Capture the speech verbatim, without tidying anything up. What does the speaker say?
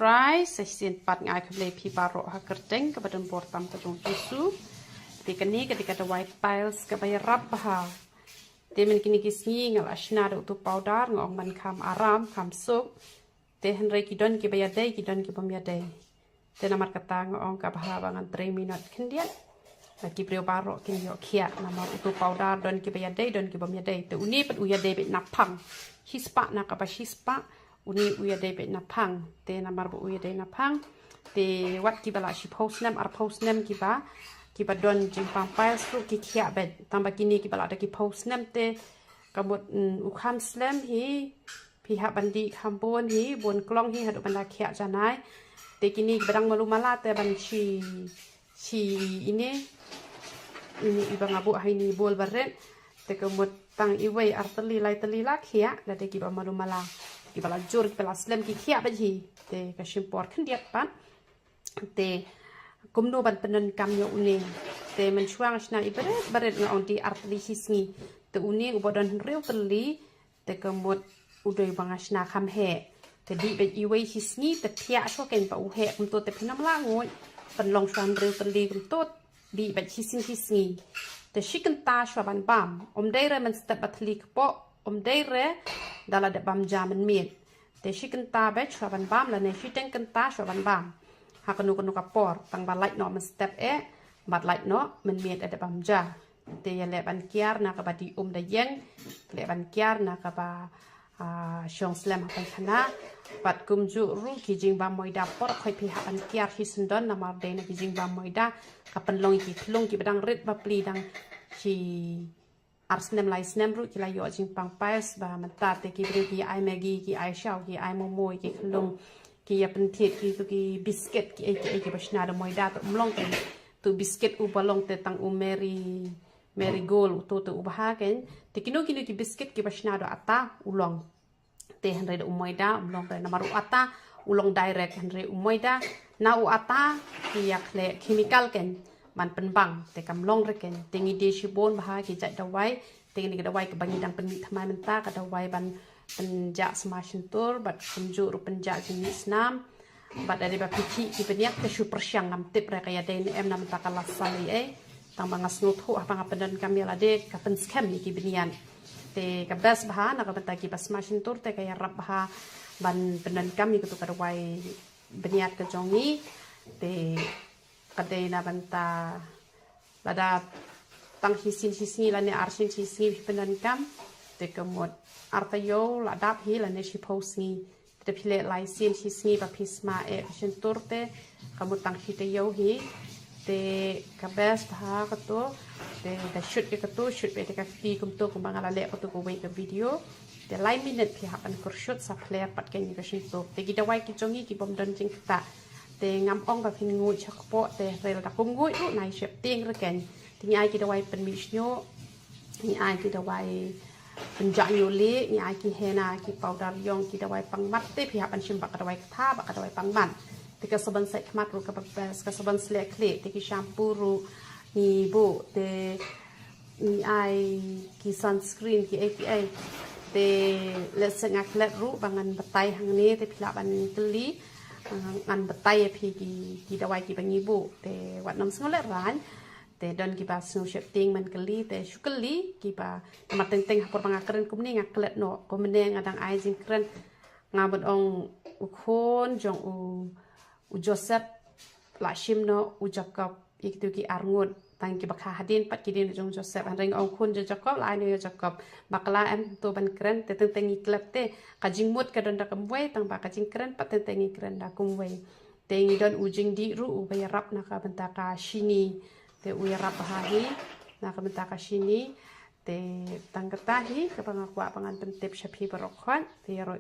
Rai, sa shisien pat nga ai khublei phi baroh ha kyrteng kaba donbor tam ka jong u Jisu. Te kane ka dei ka dawai piles kaba ïarap bha. Te mynta kine ki sngi nga la shna da utu u powder, nga ong ban kham aram, kham suk. Te hynrei ki don kiba ïadei, ki don kibym ïadei. Te namar kata nga ong ka bha ba ngan trei minot khyndiat. Ba ki briew baroh kin ïoh khiah namar utu u powder don kiba ïadei, don kibym ïadei. Te une pat u ïadei beit naphang. Shispah na kaba shispah, une u ïadei beit naphang. Te namar ba u ïadei naphang, te wat kiba la shiphew snem, arphew snem kiba, kiba don jingpang piles ruh ki khiah beit. Tangba kine kiba la da ki phew snem te ka mut, mm, u kham slem hi, phi hap ban dih kham bun hi, bun klong hi haduh ban da khiah janai. Te kine kiba dang malu mala te ban shi, shi ine, ine iba nga buh ha ine i bowl barit. Te ka mut tang iwei, ar tylli, lai tylli la khiah, lada kiba malu mala. Kiba la jur, kiba la slem ki khiah beit hi. Te ka shim por khyndiat pat. Te kumno ban pyndonkam ïa une. Te mynshuwa nga shna i barit barit, nga ong dih ar tylli shi sngi. Te une uba don hynriew tylli, te ka mut u dei ba nga shna kham heh. Te dih beit iwei shi sngi, te thiah shuwa kein ba u heh kumto, te phin ym lah nguid. Pynlong shuwa hynriew tylli kumto, dih beit shi sngi shi sngi. Te shi kynta shuwa ban bam. Ym dei re mynstep ba thylli kpoh, ym dei re da la dep bam ja mynmiet. Te shi kynta beit shuwa ban bam, lane shiteng kynta shuwa ban bam. Ha kano kano ka por, tang ba lait noh mynstep eh, bad lait noh mynmiet eh da bam ja. Te ïa leh ban kiar na kaba dih um da ïeng, leh ban kiar na kaba, ah, shong slem ha paikhana. Bad kumjuh ruh ki jingbam moida por khoit phi hap ban kiar shi syndon, namar dei na ki jingbam moida ka pynlong ïa ki khlung kiba dang rit bapli, dang shi ar snem lai snem ruh ki la ïoh jingpang piles. Ba mynta te ki briew ki ai Maggi, ki ai shaw, ki ai momo ïa ki khlung, ki ïa pynthied ki tu ki biscuit, ki ei ki ei kiba shna da moida. Te ym long kein tu biscuit uba long te tang u Mary, Marigold, uto te u bha kein. Te kino kino ki biscuit kiba shna da atta u long. Te hynrei da u moida ym long re, namar u atta u long direct, hynrei u moida na u atta ki ïa khleh chemical kein ban pynbang, te kam long re kein. Te ngi die shibun bha ki jait dawai. Te kane ka dawai kaba ngi dang pynmih thymmai mynta, ka dawai ban pynjah sma shyntur bad kumjuh ruh pynjah jingmih snam. Bad lada ba phi khih ki bniat te shu pyrshang, ngam tip re ka ïadei ne em, namar mynta ka la saw ei ei. Tang ba nga sngewthuh haba nga pyndonkam ïa lade ka pynskhem ïa ki bniat. Te ka best bha na ka bynta kiba sma shyntur, te ka ïarap bha ban pyndonkam ïa katu ka dawai bniat ka jong ngi. Te ka dei na bynta lada tang shisien shi sngi lane arsien shi sngi phi pyndonkam, te ka mut ar taïew la dap hi lane shiphew sngi. Te phi leh lai sien shi sngi ba phi sma eh ka shyntur, te ka mut tang shi taïew hi. Te ka best bha katu. Te da shoot ïa katu, shoot beit da ka kti kumto kumba nga la leh katu kawei ka video. Te lai minit phi hap ban kur shoot sa phler pat kein ïa ka shyntur. Te ki dawai ki jong ngi kibym don jingktah. Te ngam ong ba phin nguid sha kpoh, te hynrei lada kum nguid ruh nai sheptieng re kein. Te ngi ai ki dawai pynmih shñiuh, ngi ai ki dawai pynjah ñiuh lieh, ngi ai ki henna, ki powder ïong, ki dawai pang mat, te phi hap ban shim bad ka dawai ktha bad ka dawai pang mat. Te ka sabon sait khmat ruh kaba best, ka sabon sleh khlieh, te ki shampoo ruh ngi buh, te ngi ai ki sunscreen, ki ei ki ei. Te lehse nga klet ruh ba ngan batai hangne, te phi lah ban kylli, ah, ngan batai ïa phi ki, ki dawai kiba ngi buh. Te wat nym sngew lehraiñ. Te don kiba sngew sheptieng ban kylli, te shu kylli kiba, namar teng teng ha por ba nga kren kumne nga klet noh. Kumne nga dang ai jingkren, nga mut ong u khun jong u, u Joseph la shim noh u Jacob ïa kitu ki arngut. Tang kiba kha hadien pat ki dien jong u Joseph. Hynrei nga ong khun jong u Jacob la ai noh ïa u Jacob. Bakla em to ban kren, te teng teng ngi klet, te ka jingmut ka don da kumwei, tang ba ka jingkren pat teng teng ngi kren da kumwei. Te ngi don u jingdih ruh uba ïarap na ka bynta ka shini. Te u ïarap bha hi na ka bynta ka shini. Te tang kata hi kaba nga kwah ba ngan pyntip sha phi baroh khoit. Te ïaroh